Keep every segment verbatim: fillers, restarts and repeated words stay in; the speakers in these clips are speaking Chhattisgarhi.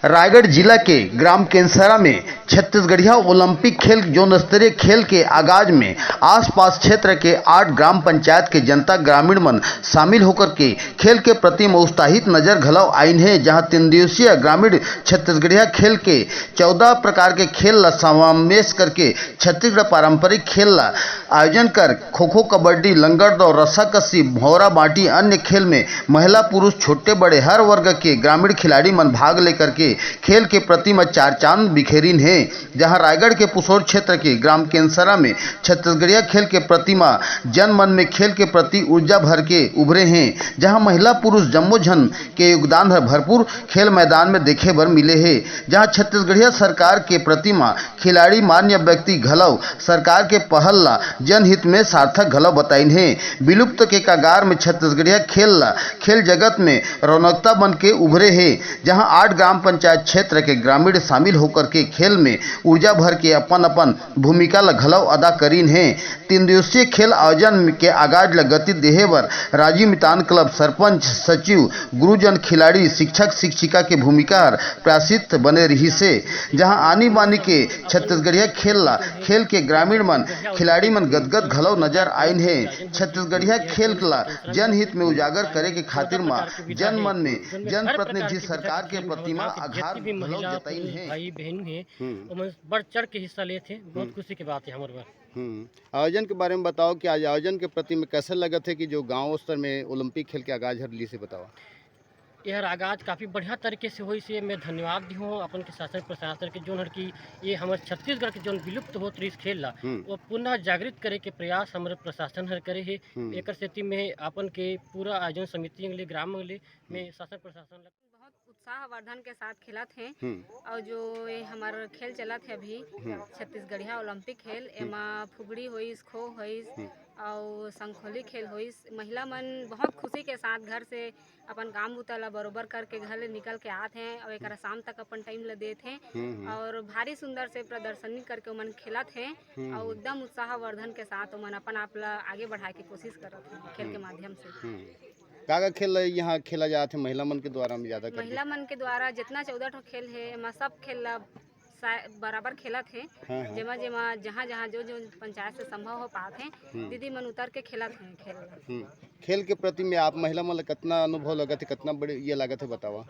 रायगढ़ जिला के ग्राम केंसरा में छत्तीसगढ़िया ओलंपिक खेल जोन स्तरीय खेल के आगाज में आसपास क्षेत्र के आठ ग्राम पंचायत के जनता ग्रामीण मन शामिल होकर के खेल के प्रति म उत्साहित नजर घलव आइन हे, जहां तीन दिवसीय ग्रामीण छत्तीसगढ़िया खेल के चौदह प्रकार के खेल ला समावेश करके छत्तीसगढ़ पारंपरिक खेल ला आयोजन कर खो खो, कबड्डी, लंगड़ दौड़, रस्साकसी, भौरा बांटी, अन्य खेल में महिला पुरुष छोटे बड़े हर वर्ग के ग्रामीण खिलाड़ी मन भाग लेकर के खेल के प्रति म चार चांद बिखेरिन हे। जहां रायगढ़ के पुसौर क्षेत्र के ग्राम केंसरा में छत्तीसगढ़िया खेल के प्रति म जन मन में खेल के प्रति ऊर्जा भर के उभरे हे, जहां महिला पुरुष जम्मो झन के योगदान हर भरपूर खेल मैदान में देखे बर मिले हे, जहां छत्तीसगढ़िया सरकार के प्रति म खिलाड़ी मान्य व्यक्ति घलव सरकार के पहल ला जनहित में सार्थक घलव बताइन हे। विलुप्त के कगार में छत्तीसगढ़िया खेल ला खेल जगत में रौनकता बन के उभरे हे, जहां आठ ग्राम पंचायत क्षेत्र के ग्रामीण शामिल होकर के खेल में ऊर्जा भर के अपन अपन भूमिका ला घलव अदा करिन हे। तीन दिवसीय खेल आयोजन के आगाज ला गति देहे बर राजीव मितान क्लब सरपंच, सचिव, गुरुजन, खिलाड़ी, शिक्षक, शिक्षिका के भूमिका हर प्रासित बने रिहिस हे, जहां आनी बानी के छत्तीसगढ़िया खेल ला खेल के ग्रामीण मन, खिलाड़ी मन गदगद घलव नजर आइन हे। छत्तीसगढ़िया खेल ला जनहित में उजागर करे के खातिर म जन मन में जनप्रतिनिधि सरकार के प्रति म आभार घलव जताइन हे। भाई बहन हे, हम्म। ओमन बढ़ चढ़ के हिस्सा लेत हे, बहुत हम्म। खुशी के बात हे हमर बर। हम्म। आयोजन के बारे में बताओ कि आज आयोजन के प्रति में कैसे लगत हे कि जो गांव स्तर में ओलंपिक खेल के आगाज हर ली से बताओ। एहर आगाज काफ़ी बढ़िया तरीके से होइस हे। मैं धन्यवाद दिहूँ अपन के शासन प्रशासन के, जोन हर कि ये हमर छत्तीसगढ़ के जोन विलुप्त होत रहिस खेल ला, हम्म। वो पुनः जागृत करे के प्रयास हमर प्रशासन हर करे हे। हम्म। एकर सेती मैं अपन के पूरा आयोजन समिति ले, ग्राम ले, मैं हम्म। शासन प्रशासन ला बहुत उत्साहवर्धन के साथ खेलत हे। हम्म। और जो ये हमर खेल चलत हे अभी, हम्म। छत्तीसगढ़िया ओलंपिक खेल, हम्म। एमा फुगड़ी होइस, खो होइस, हम्म। और संखोली खेल होइस। महिला मन बहुत खुशी के साथ घर से अपन काम बुता ला बरोबर करके घर ले निकल के आत हे और एकरा शाम तक अपन टाइम ला देत हे। हम्म, हम्म। और भारी सुंदर से प्रदर्शनी करके ओमन खेलत हे। हम्म, और हम्म। एकदम उत्साहवर्धन के साथ ओमन अपन आप ला आगे बढ़ाए के कोशिश करत हे खेल के हम्म। माध्यम से। हम्म। का का खेल यहाँ खेला जात हे महिला मन के द्वारा में ज्यादा करके? महिला मन के द्वारा जितना चौदह ठो खेल हे, एमा सब खेल ला सा-, बराबर खेलत हे। हाँ, हाँ। जेमा, जेमा, जहाँ, जहाँ जो, जो पंचायत से संभव हो पात हे, हम्म। दीदी मन उतर के खेलत हे खेल ला। हम्म। खेल के प्रति में आप महिला मन ला कितना अनुभव लगत हे, कितना बड़े ये लागत हे, बतावा।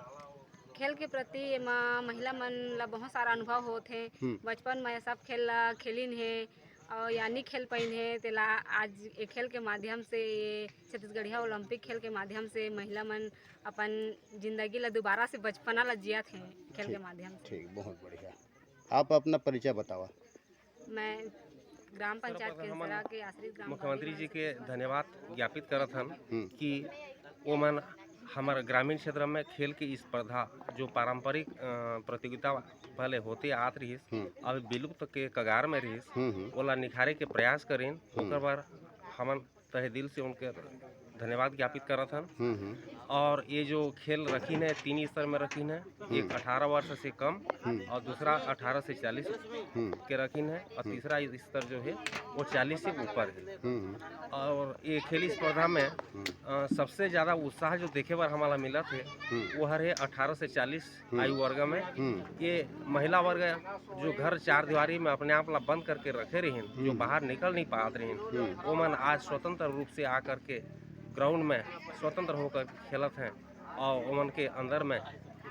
खेल के प्रति एमा महिला मन ला बहुत सारा अनुभव होत हे। हम्म। बचपन में ये सब खेल ला खेलिन हे, और या नी खेल पाइन हे, तेला आज ये खेल के माध्यम से, ये छत्तीसगढ़िया ओलंपिक खेल के माध्यम से महिला मन अपन जिंदगी ला दोबारा से, बचपना ला जियत हे खेल के ठीक, माध्यम से। ठीक, बहुत बढ़िया। आप अपना परिचय बतावा। मैं ग्राम पंचायत सर्वप्रथम हमन केंसरा के आश्रित ग्राम मुख्यमंत्री जी के धन्यवाद ज्ञापित करत हन हम्म। कि ओमन हमर ग्रामीण क्षेत्र में खेल के स्पर्धा, जो पारंपरिक, अ, प्रतियोगिता पहले होते आत रहिस, हम्म। अब विलुप्त के कगार में रहिस, हम्म, हम्म। ओला निखारे के प्रयास करेन, हम्म। ओकर बर हमन तहे दिल से उनके धन्यवाद ज्ञापित करत हन। हम्म, हम्म। और ये जो खेल रखिन हे, तीन स्तर में रखिन हे, हम्म। एक अठारह वर्ष से कम हम्म। और दूसरा अठारह से चालीस हम्म। के रखिन हे और हम्म। तीसरा स्तर जो है वो चालीस से ऊपर है। हम्म। और ये खेल स्पर्धा में, हम्म। अ, सबसे ज्यादा उत्साह जो देखे बर हमला मिलत हे, हम्म। वो हर है अठारह से चालीस हम्म। आयु वर्ग में। हम्म। ये महिला वर्ग जो घर चार दीवारी में अपने आप ला बंद करके रखे रहिन, जो हम्म। बाहर निकल नहीं पात रहिन, हम्म। वो मन आज स्वतंत्र रूप से आ करके ग्राउंड में स्वतंत्र होकर खेलत हैं और ओमन के अंदर में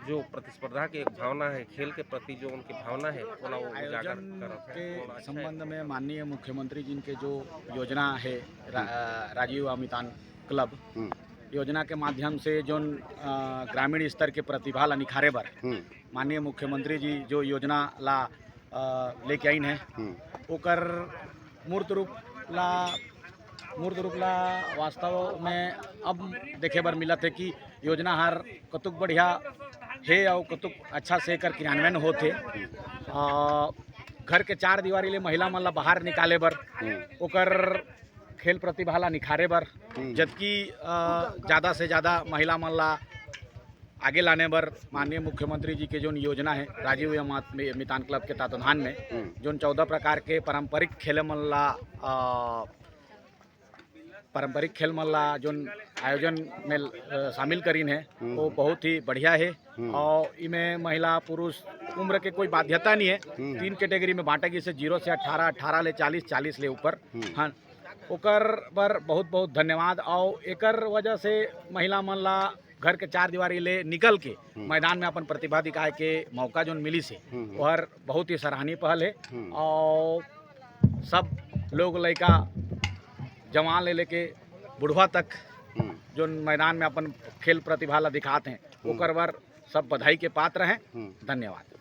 जो प्रतिस्पर्धा के एक भावना है, खेल के प्रति जो उनकी भावना है, ओला वो उजागर आयोजन करत हैं, के ओला अच्छा संबंध है। में माननीय मुख्यमंत्री जी के जो योजना है, रा-, हम्म। राजीव अमितान क्लब, हम्म। योजना के माध्यम से जोन, अ, ग्रामीण स्तर के प्रतिभा ला निखारे बर हम्म। माननीय मुख्यमंत्री जी जो योजना ला, अ, लेके आइन है, हम्म। ओकर मूर्त रूप ला, मूर्त रूप ला वास्तव में अब देखे बर मिलत है कि योजना हर कतुक बढ़िया हे और कतुक अच्छा से एकर क्रियान्वयन होत हे। अ, घर के चार दीवारी ले महिला मन ला बाहर निकाले बर, हम्म। ओकर खेल प्रतिभा ला निखारे बर, हम्म। जबकि, अ, ज्यादा से ज्यादा महिला मन ला आगे लाने बर माननीय मुख्यमंत्री जी के जोन योजना है, राजीव एवं आत-, मे-, मितान क्लब के तत्वाधान में, हम्म। जोन चौदह प्रकार के पारंपरिक खेल मन ला, अ, पारंपरिक खेल मन ला जोन आयोजन में अ, शामिल करीन हे, हम्म। वो बहुत ही बढ़िया हे। हम्म। और इमे महिला पुरुष उम्र के कोई बाध्यता नहीं है। हम्म। तीन कैटेगरी में बांटे गिस हे, जीरो से अठारह, अठारह ले चालीस, चालीस ले ऊपर। हम्म। हाँ, ओकर बर बहुत बहुत धन्यवाद। और एकर वजह से महिला मन ला घर के चार दीवारी ले निकल के हम्म। मैदान में अपन प्रतिभा दिखाए के मौका जोन मिलिस हे, हम्म। ओहर बहुत ही सराहनीय पहल है। हम्म। और सब लोग, लइका जवान ले लेके बुढ़वा तक हम्म। जोन मैदान में अपन खेल प्रतिभा ला दिखात हैं, हम्म। ओकर बर सब बधाई के पात्र हैं। हम्म। धन्यवाद।